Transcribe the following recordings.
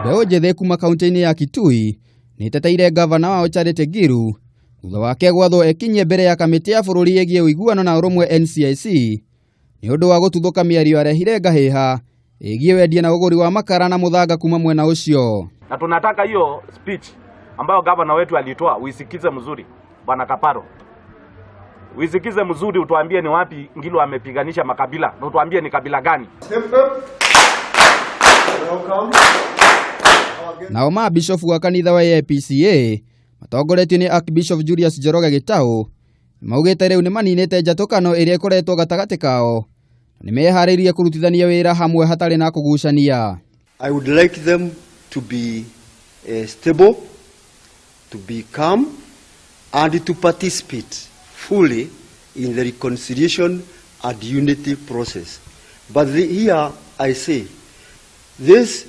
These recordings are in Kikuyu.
Mbeũ njĩthĩ kuma kaunti-inĩ ya Kitui nĩĩteteire ngavana wao Charity Ngilu thutha wake gwathwo ekinyie mbere ya kamĩtĩ ya bũrũri ĩgiĩ ũiguano na ũrũmwe NCIC nĩ ũndũ wa gũtuthũka mĩario arehire ngahĩha ĩgiĩ wendia na ũgũri wa makara na mũthanga kuma mwena ũcio. Na tunataka hiyo speech ambayo gavana wetu alitoa uisikize mzuri, Bwana Kaparo, uisikize mzuri, utuambie ni wapi Ngilu amepiganisha makabila na utuambie ni kabila gani. Nao mabishofu wa kanitha wa AIPCA matongoretio nĩ Archbishop Julius Njoroge Gitau maugĩte rĩu nĩ maninĩte njatũkano ĩrĩa ĩkoretwo gatagatĩ kao na nĩmeharĩirie kũrutithania wĩra hamwe hatarĩ na kũgucania. I would like them to be stable, to be calm, and to participate fully in the reconciliation and unity process. But here I say, this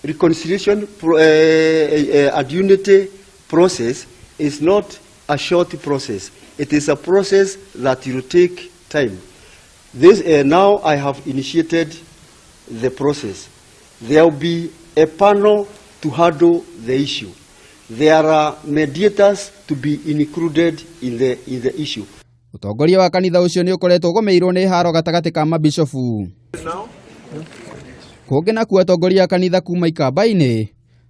reconciliation and unity process is not a short process. It is a process that will take time. Now I have initiated the process. There will be a panel to handle the issue. There are mediators to be included in the issue. Ũtongoria wa kanitha ũcio nĩ ũkoretwo ũgũmĩirwo nĩ haro gatagatĩ ka mabishofu. Kũngĩ nakuo atongoria a kanitha kuma Ikamba-inĩ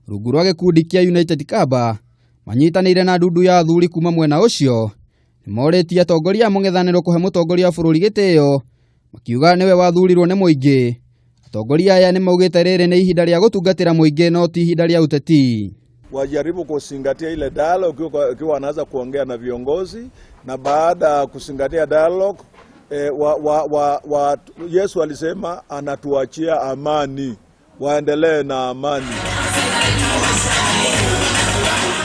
rungu rwa gĩkundi kĩa United Kamba manyitanĩire na ndundu ya athuri kuma mwena ũcio nĩmorĩtie atongoria a mũng'ethanĩro kũhe mũtongoria wa bũrũri gĩtĩo makiuga nĩwe wathurirwo nĩ mũingĩ. Atongoria aya nĩmaugĩte rĩrĩ nĩ ihinda rĩa gũtungatĩra mũingĩ no ti ihinda rĩa ũteti. Wajaribu kuzingatia ile dialogue ikiwa wanaanza kuongea na viongozi, na baada ya kuzingatia dialogue wa Yesu alisema anatuachia amani, waendelee na amani.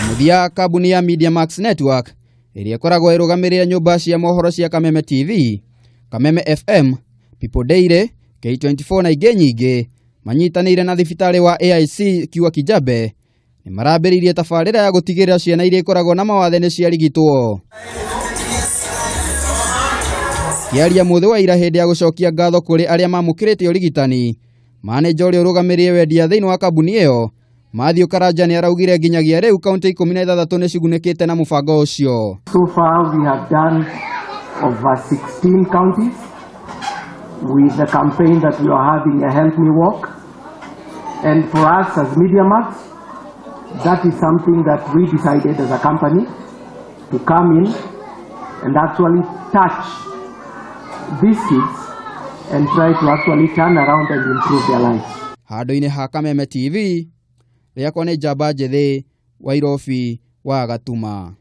Mũthia kambuni ya Media Max Network ĩrĩa ĩkoragwo ĩrũgamĩrĩire nyũmba cia mohoro cia Kameme TV, Kameme FM, People Daily, K24 na ingĩ nyingĩ manyitanĩire na thibitarĩ wa AIC Kiua Kijabe nĩ marambĩrĩirie tabarĩra ya gũtigĩrĩra ciana iria ikoragwo na mawathe nĩ ciarigitwo. Kĩaria mũthĩ wa ira hĩndĩ ya gũcokia ngatho kũrĩ arĩa mamũkĩrĩte ũrigitani, manĩnja ũrĩa ũrũgamĩrĩire wendia thĩinĩ wa kambuni ĩyo Matthew Karanja nĩ araugire nginyagia rĩu kaunti 16 nĩ cigunĩkĩte na mũbango ũcio. So far, we have done over 16 counties with the campaign that we are having, a Help Me Walk. And for us as MediaMax, that is something that we decided as a company to come in and actually touch these kids and try to actually turn around and improve their lives. Handũ-inĩ ha Kameme TV, rĩakwa nĩ Njamba Njĩthĩ, Wairobi wa Gatuma.